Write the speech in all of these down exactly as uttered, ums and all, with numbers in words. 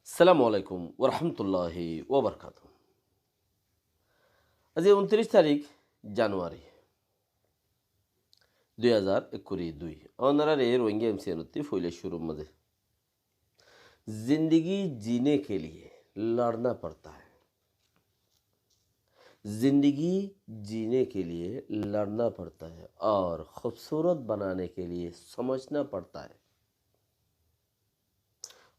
Assalamu alaikum warahmatulláhi wabarakátuhu. Aijja untiríc tarík januwari, dui házar ekkuri dui. Ónoráre Rohingya M C N ottú foila cúrur mazé, ज़िंदगी जीने के लिए लड़ना पड़ता है। ज़िंदगी जीने के लिए लड़ना पड़ता है और खूबसूरत बनाने के लिए समझना पड़ता है।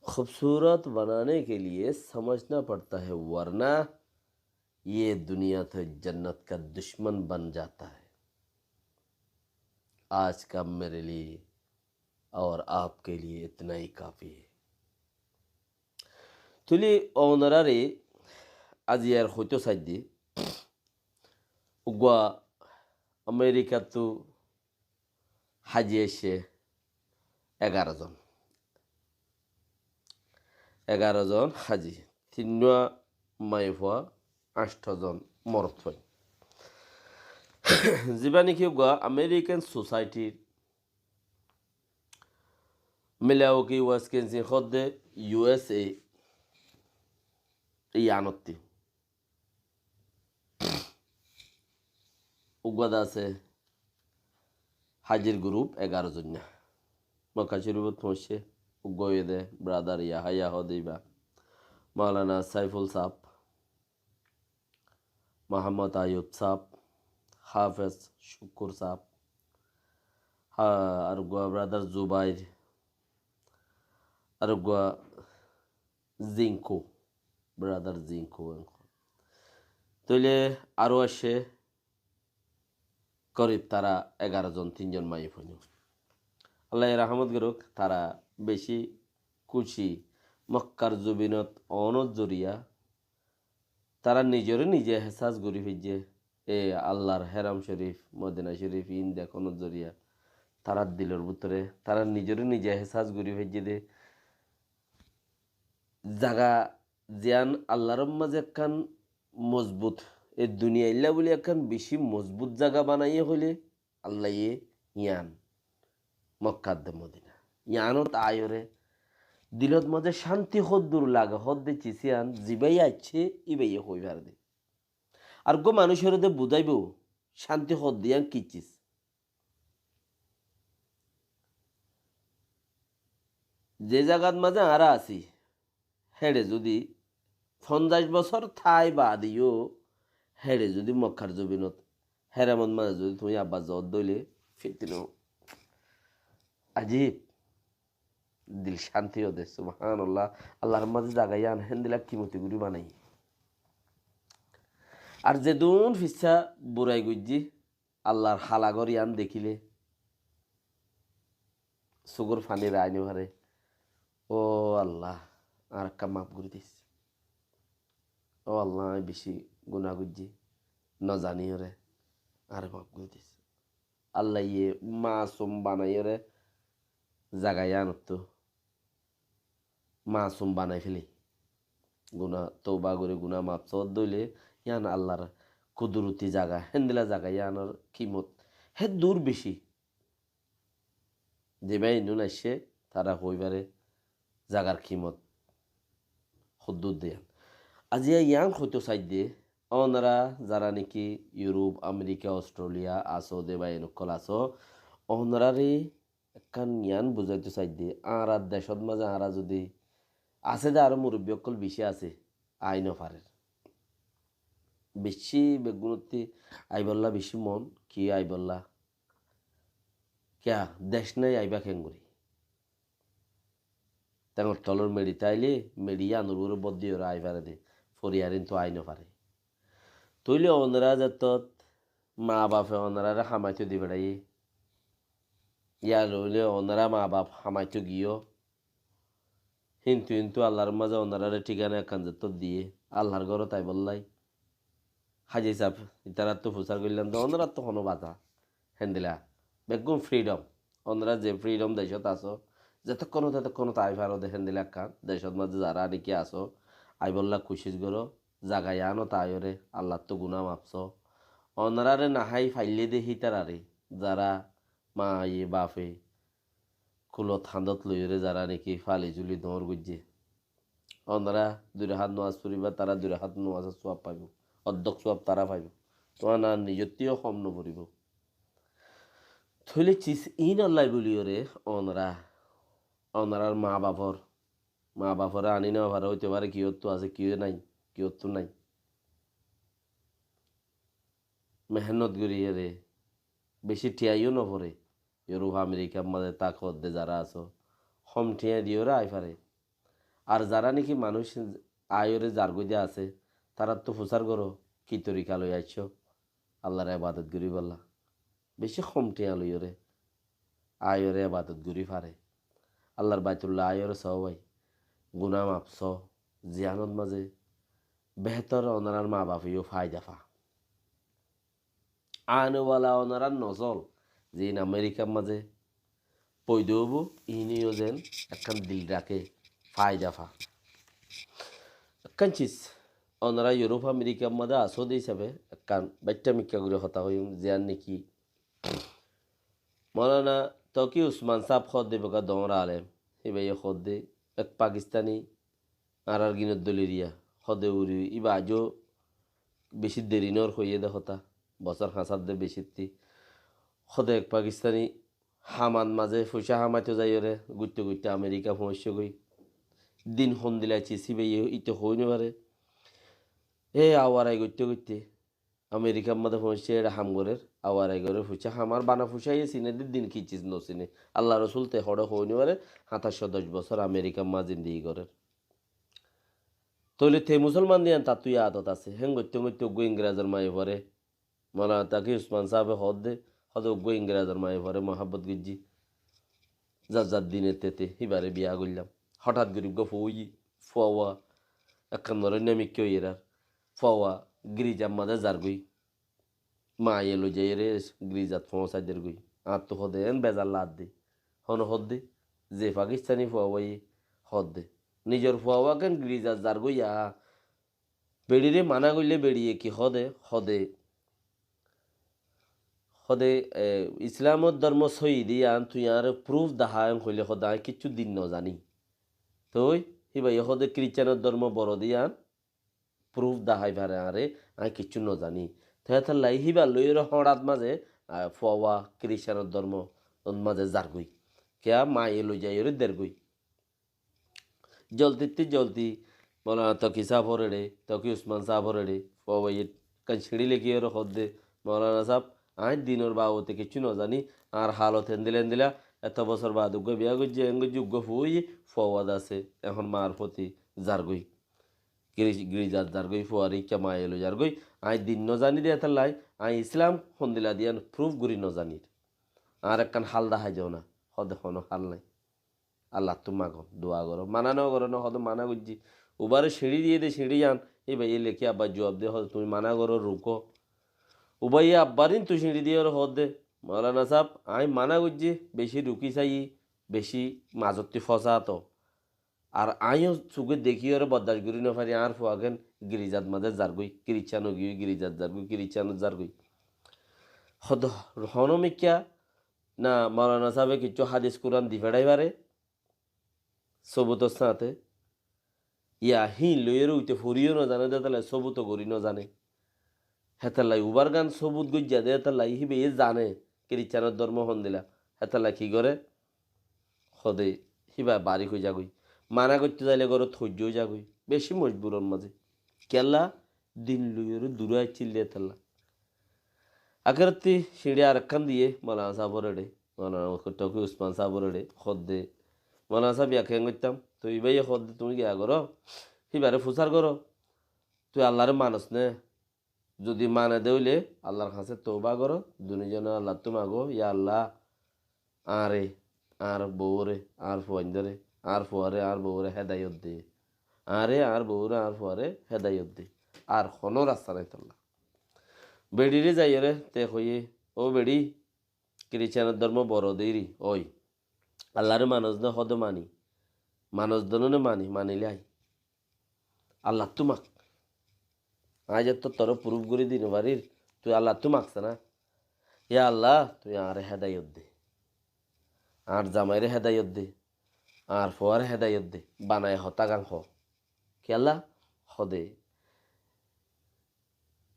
खूबसूरत बनाने के लिए समझना पड़ता है, वरना ये दुनिया तो जन्नत का दुश्मन बन जाता है। आज का मेरे लिए और आपके लिए इतना ही काफ़ी है। Tóile ónoráre aijja ar hoitó saidde, uggúa Amerikattu haji aiccé egaró zon. Egaró zon haji, tinnúa maiyafua, añctho zon morotfua. Zibá niki uggúa American Society-r Milwaukee, Wisconsin hoódde U S A yíanottú. Uggúa de asé hajir group egaró zoinna. Mokka Córifot foóñiccé, uggúa óiye de brother Yahaya hoóde ibá, Maulana Saiful sáb, Muhammad Ayub sáb, Hafez Cukkur sáb, ha-, ar uggúa brother Zubair, ar uggúa Zinko, brother Zinko. Tóile aró aiccé korib tará egaró zon, tin zon maiyafuain. Allaye rahmot gorouk, tará beci kúci Mokkar zobinot onor zoriya tará nizoré nize ehsas gorí faijjé, e Allar heram Corif, Modina Corif, iín dekónor zoriya tarár dilor bútore tará nizoré nize ehsas gorí faijjé de zaga ziyán Allar mazé ekkán mozbut, e duniyailla buli ekkán beci mozbut zaga banaiyé hoilé Allaye yían Mokka de Modina. Yíanot aiyóre dilot mazé cánti hoddúr lage hoódde cis yían zibáye aiccé íbaye hoi fare de. Ar uggúa manúicoré de buzáibo cánti hoódde yían ki cis. Ze zagat mazé añára así, héçe zudi fonzaic bosór tái baade yó, héçe zudi Mokkar zobinot heramot mazé zudi tuñí abbar zoódde óile fitina. Ajib, dil cánti ó de, subhánallah. Allar mazé zaga yían héndilla kimoti gorí banaiyé. Ar zedún fissá burai goijjí, Allar hala gór yían dekíle sukór faní raái no fare. Ó Allah, añáre ekká maf gorí dis. Ó Allah, añí beci guná goijjí, no zaníyoré añáre maf gorí dis. Allaye masum banaiyóre zaga yíanottú masum banai féle. Guná touba gorí guná maf soódde óile yían Allar kuduruti zaga, héndilla zaga yíanor kimot héddur beci. Zibá innún aiccé tará hoi fare zagar kimot hoddúr de yían. Aijja yían hoitó saidde, ónora zara niki Yurop, Amerika, Ostreliya asó de bái, eén ókkol asó, ónoráre ekkán yían buzáito saidde, añárar decót mazé añára zudi asé de aró murubbi ókkol beci asé, ai no farer. Beci beggúnottí aibolla beci mon, ki aibolla? Kiyá, dec nai, aiba keéngorí? Tengor tolor meçi táile meçi yíanor uore bór diyóre ai fare de, foriyar intu ai no fare. Tóile ónora zettót ma bafe ónorare hamaito di feçaiye, yar óile ónora ma baf hamaito giyó, hintu, hintu Allar mazé ónorare thíkana ekkán zettót diyé, Allar górot aibolla. Haji sáb, itarattu fusár goillám de, ónorattu honó baza, héndilla. Beggún freedom. Ónora ze freedom decót asó, zetókkonot, etókkonot ai faro de, héndilla ekkán decót mazé zara niki asó, aibolla kucíc goró, zaga yíanot aiyóre Allattu guná maf só. Ónorare nahái faillé de hítarare, zara maye bafe kulot handot loiyóre zara niki fali zuli doóñr goijjé, Onorá dui rakát nomás foribá, tará dui rakát nomásor suab faibó, oddók suab tará faibó. Tuáñrar nizottú yó hom noforibó. Tóile sis iínolla bóliyoré onorá, onorár maa bafor, maa bafore aní nofaré, óito fare kiyóttu asé, kiyó nái, kiyóttu nái. Mehénnot goríyoré, bicí thiañ yó noforé. Iuróp, Amerikar mazé táko de zará asó, hom thiañ diyoré aái faré. Ar zará néki manúic aáiyoré zargói de asé, taráttu fusár goró, ki torika loi aiccó Allar ebadot goríbolla. Bicí hom thiañ loiyoré aáiyoré ebadot gorí faré. Allar Baitulla aáiyoré soó bái, guná maf soó, ziyánot mazé behétor onorár maa bafe yó faida fa. Ane wala onorár nosol, ziín Amerikar mazé foida óibo, iíne yó zen ekkán dil raké, faida fa. Ekkán sis, onorá Iuróp Amerikar mazé asó de hísabe ekkán baiththá mikká gorí hotá hoiyum, ziyán néki Moulana Toki Usman sáb hoó de, ibá doñr alem, ibáye hoó de, ek Pakistani añárár ginot dóli riya, hoó de uri, ibá aijjó bicí deri noór hoiyé de hotá, bosór hañsár de bicí ttí. Hoó de ek Pakistani hamat mazé fuicá hamaito zaiyoré, guitte guitte Amerika foóñiccé goi. Din hondilla aiccé, ibáye íte hoói nofaré. E awarai goitte goitte Amerikar mazé foóñiccé, eçé ham gorér, awarai gorér, fuicá hamar, bana fuicá yó siné de, din ki sis nosiné. Allar Rosul te hoçé hoói nofaré, háñtaiccó doc bosór Amerikar mazé zindigi gorér. Tóile te musolman de yián tattú yadot asé. Héen goitte goitte uggúa Ingrezor maiyafuare, Moulana Toki Usman sábe hoó de, hoó de uggúa Ingrezor maiyafuare muhábbot goijjí. Zar zar dine tete híbaré biya goillám. Hothat gorí uggúa fua óiye, fua ekkán noróinna mikká óiyer ar. Fua girizar mazé zargói. Maye loizaiyóre girizat foóñsai dergói. Añáttu hoó de, eén bezar laadde. Hone hoó de, ze Pakistani fua ye hoó de. Nizor fua ekkán girizat zargói, a beçiré mana goillé beçiye ki hoó de, hoó de, hoó de, e, Islamor dormo sóiyi de yián tui añáre pruf dahá, en hoilé hoó de, aññí kiccú din nozaní. Toi híbaye hoó de, Kiricanor dormo boro de yián pruf dahái fare añáre, aññí kiccú nozaní. Toi hétolla híbar loiyóre hoñçat mazé, a, fua Kiricanor dormo mazé zargói. Kiyá maye loizaiyóre dergói. Zoldittú zoldi Moulana Toki sáfor eçé, Toki Usman sáfor eçé, fua ye ekkán siñçí lekíyoré hoó de, Moulana sáb, aññí dinor babote kiccú nozaní, añár halot endilla endilla, eto bosór baade uggúa biya goijjí, eén goijjí, uggúa fua óiye, fua de asé, ehón maar foti zargói. Giri-, girizat zargói, fuare ikká maye loi zargói, aññí din nozaní de hétolla, aññí Islam hondilla de yián pruf gorí nozanír. Añáre ekkán hál dahái dona, hoó de honó hál nái. Allattú mago, dua goró. Mana nogoró né, hoó de mana goijjí. Ubáre siñçí diyé de siñçí yián, híbaye lekí abbar juab de, hoó de tuñí mana goró, rukó. Ubáye abbar ínttu siñçí diyóre hoó de, Moulana sáb, aññí mana goijjí, bicí rukí saiyí, bicí mazottú fosá to. Ar aññí yó suké dekíyoré boddac gorí nofarí, añár fua ekkán girizat mazé zargói, Kirican ói giyói, girizat zargói, Kiricanot zargói. Hoó de honó mikká na Moulana sábe kiccú hádis Kuran di feçái fare, sóbutor sáñte, ya híin loiyóre uite foriyó nozané de hétolla sóbuto gorí nozané. Hétolla ubár gán sóbut goijjá de hétolla híbaye zané, Kiricanor dormo hondilla. Hétolla ki goré? Hoó de híba barik ói zagói. Mana goittó zailé gorot hoijjó ói zagói. Bicí mojburor mazé. Kiyólla? Din loiyóre duré aiccíl de hétolla. Akérottí siñçí arekkán diyé Moulana sáfor eçé, Moulana Toki Usman sáfor eçé, hoó de, Moulana sáb, ya keén goittám? Toi ibáye hoó de, tuñí giya goró, híbaré fusár goró, tui Allaré manos né? Zodi mane de óile Allar hañsé touba goró, dunizone Allattú mago, ya Allah, añáre, añár bouwóre, añár fuaindóre, añár fuaré, añár bouwóre hédayot de. Añáre, añár bouwóre, añár fuaré hédayot de. Ar honó rasta nái tolla. Beçiré zaiyóre te hoiyé, ó beçi, Kiricanor dormo boro deiri, ói. Allaré manos né? Hoó de mani. Manos de né mani, manilé ai. Allattú mak. Aññí zeétto toré pruf gorí di nofarír, tui Allattú maksá ná? Ya Allah, tui añáre hédayot de. Añár zamairé hédayot de. Añár fuaré hédayot de. Banai hotá gán hoó. Kiyólla? Hóde,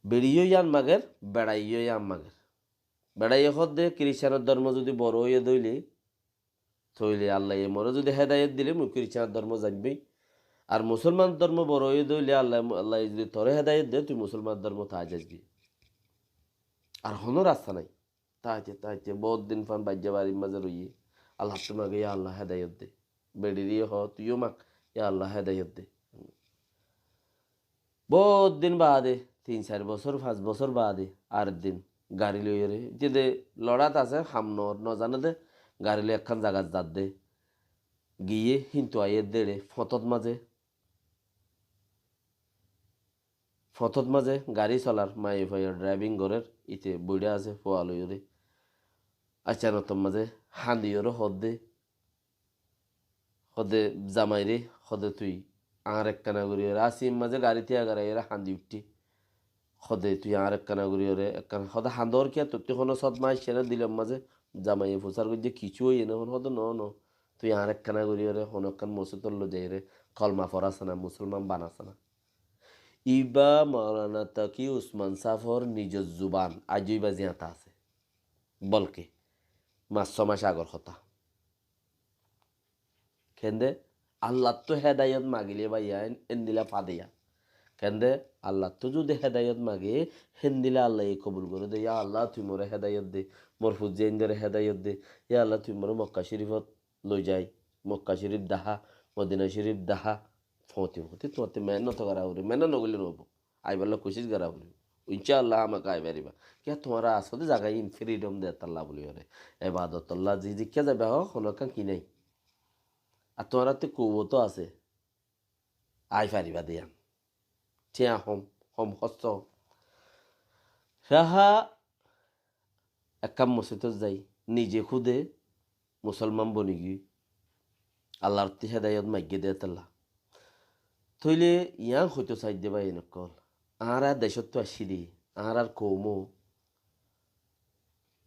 beçiyó yían mager, beçaiyó yían mager. Beçaiye hóde, Kiriscianor dormo zudi boro óiye dé óile, tóile Allaye more zudi hedayot dile mui Kiriscianor dormo zaimgói. Ar Musolmanor dormo boro óiye dé óile Allaye, Allaye zudi tore hedayot de, tui Musolmanor dormo tái zaisgói. Ar hono rasta nai. Táite táite bóut din fán baijja barir mazé roiye. Allattú mage, ya Allah, hedayot de. Beçire hó, tuiyó mag, ya Allah, hedayot de. Bóut din baade, tin sair bosór, fañs bosór baade, ar din gari loiyóre, ite de loçát asé, ham no, no zane de, gari loi ekkán zagat zadde. Giyé, hintu aiyé de eçe, fotót mazé, fotót mazé gari solar, maiyafuaye driving gorér, ite boiçá asé, fua loiyóre. Accanotor mazé hañdiyóre hoódde, hóde, zamaire, hóde, tui añár ekkana goríyore, así mazé gari tiya garaiyore hañdi uiththí. Hóde, tui añár ekkana goríyore, ekkana, hóde, hañdor kiyá, tottú hono sodma aiccé né dilor mazé? Zamaiye fusár goijjé, kissú óiye né? Hóde, no, no. Tui añár ekkana goríyore, hono ekkán mosjidot loi zaiyore, kolma forás na, musolman banás na. Ibá Maulana Taki Usman sáfor nizor zuban, aijjó ibá ziyata asé. Bolke, fañs só mac agor hotá. Kende, Allattú hedayot magile báiyain, endila fade ya. Kende, Allattú zudi hedayot mage, hendila Allaye kobul goré de. Ya Allah, tui more hedayot de, mor fuain dóre hedayot de. Ya Allah, tui more Mokka Corifot loi zai, Mokka Corif dahá, Modina Corif dahá, foóñti foóñti tuáñtte mehénnot gora foribó, mehénnot no goille no óibo. Aibálla kucíc gora foribó. Incá Allah hámaka ai faribá. Kiyá tuáñra asó de zaga in freedom de tolla buli óre. Ebadotolla zizikká zaiba hó, hono ekkán ki nai. Ar tuáñrattú kuwwot asé. Ai faribá de yián. Thiañ hom, hom hósso. Raha ekkán mosjidot zai, nize kúde musolman bonigiyói, Allattú hedayot maigge de tolla. Tóile yián hoitó saidde báiyain ókkol, añára decóttu aiccí de, añárar koumó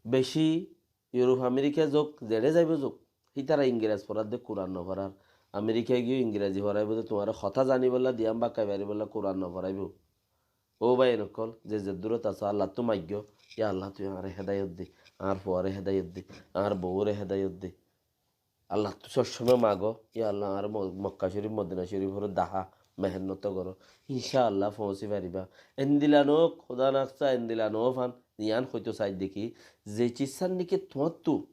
beci Europe, America zouk, zeçé zaibo zouk, hítara Ingres forar de, Kuran no forar. America giyó Ingrezi foraibó de, tuáñre hotá zanibólla, diyan bakkai faribólla Kuran no foraibó. Ó báiyain ókkol, ze zeddúrot asó, Allattú maiggó, ya Allah, tui añáre hedayot de, añár fuare hedayot de, añár bouwore hedayot de. Allattú sob somoi mago, ya Allah, añáre Mo-, Mokka Corif, Modina Corifor dahá, mehénnot goró. Incá Allah, foóñsi faribá. Endila no ók, Húda naksa endila no fán, yián hoitó saidde ki, ze cizzán niki tuáñttu,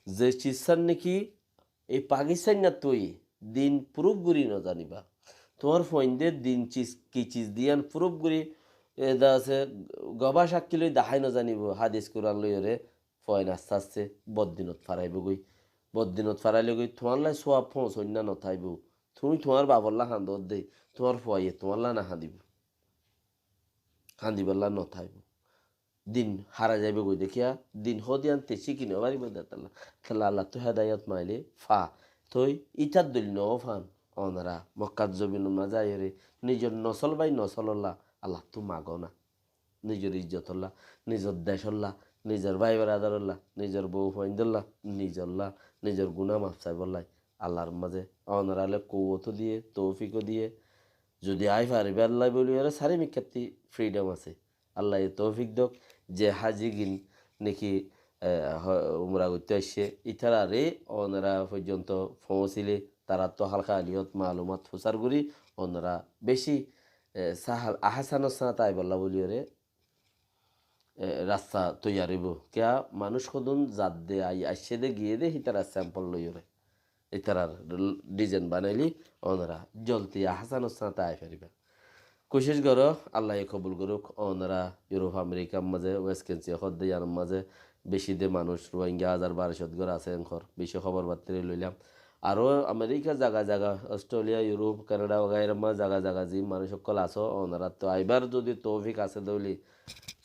ze cizzán niki ei Pakistan nattú óiye, din proof gorí no zanibá. Tuáñr fuainde din ciz, ki ciz de yián proof gorí, e, de asé, gobá sakkí loi dahái no zanibó, hádis Kuran loiyóre, fuain asté asté boddinot faraibógoi. Boddinot farailé goi tuáñlla suab foóñsoinna no táibo. Tuñí tuáñr bafolla hañdódde, tuáñr fuaye tuáñlla no hañdibó. Hañdibólla no táibo. Din hárai zaibógoi de kiyá, din hóde yián te cíki no faribó de tolla. Tolla Allattú hedayot maile fa. Toi ítar doil no fán, onora Mokkar zobinor mazé aiyóre nizor nosol bái nosololla Allattú mago na. Nizor izzotolla, nizor decólla, nizor bái beradorólla, nizor bou fuaindolla, nizolla, nizor guná maf saibólla. Allar mazé onorale kuwwot diye, toufik diye, zudi ai faribálla buli óre sari mikkátti freedom asé. Allaye toufik douk, ze házigin niki, e, ho-, umra goittó aiccé, ítarare onora foijjonto foóñsile, tarattú halka aliyot malumat fusár gorí, onora beci, e, sahal, ahásano sáñte aibólla buli óre, e, rasta toiyar óibo. Kiyá manúic hodún zadde, ai-, aiccé de, giyé de, hítara sample loiyóre. Ítarar l-, dizain banaili onora zolti ahásano sáñte ai faribá. Kucíc goró, Allaye kobul gorouk, onora Europe, Amerikar mazé, Wisconsin hódde yiánor mazé beci de manúic Ruáingga házar barocót gór asé enkor, beci hóbor battiri loilam. Aró Amerika zaga zaga, Australia, Europe, Canada, wagaira mazé zaga zaga zi manúic ókkol asó, onorattú aibar zudi toufik asé de óile,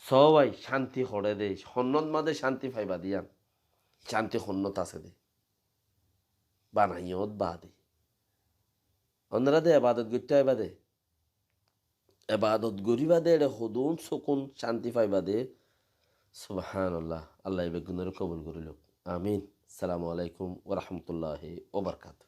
sóbai cánti hoçé de, honnot mazé cánti faiba de yián. Cánti honnot asé de. Banaiyot baade. Onora de ebadot goittó aiba de. Ebadot goríba de, eçe hodún sukun cánti faiba de. Subhanallah. Allaye beggúnore kobul gorí louk. Amin. Assalamu alaikum wa rahmatullahi wa barakatuhu.